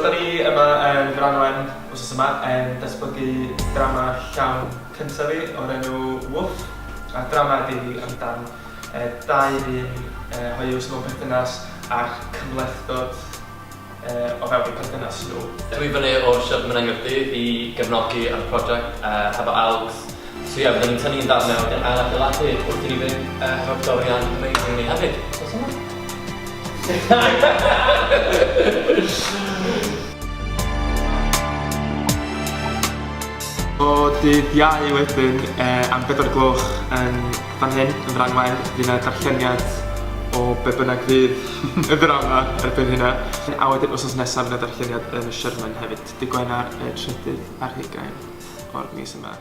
da ni yma yn Fran Wen wsos yma yn datblygu drama llawn cyntaf fi o'r enw Woof. A drama ydi hi amdan dau ddyn hoyw sydd mewn perthynas a'r cymhlethdod o fewn eu perthynas nhw. Dwi fyny o'r Sherman yng Nghaerdydd i gefnogi ar y prosiect hefo Algs. So ie, byddwn ni'n tynnu un darn a wedyn ail adeiladu wrth i ni fynd hefo'r Dorian amazing ni hefyd. Wsos yma. O dydd Iau wedyn am bedwar gloch yn fan hyn, yn Fran Wen, fydd 'na darlleniad o be bynnag fydd y ddrama erbyn hynna. A wedyn wsos nesa fydd 'na darlleniad yn y Sherman hefyd, dydd Gwener y trydydd ar hugain o'r mis yma.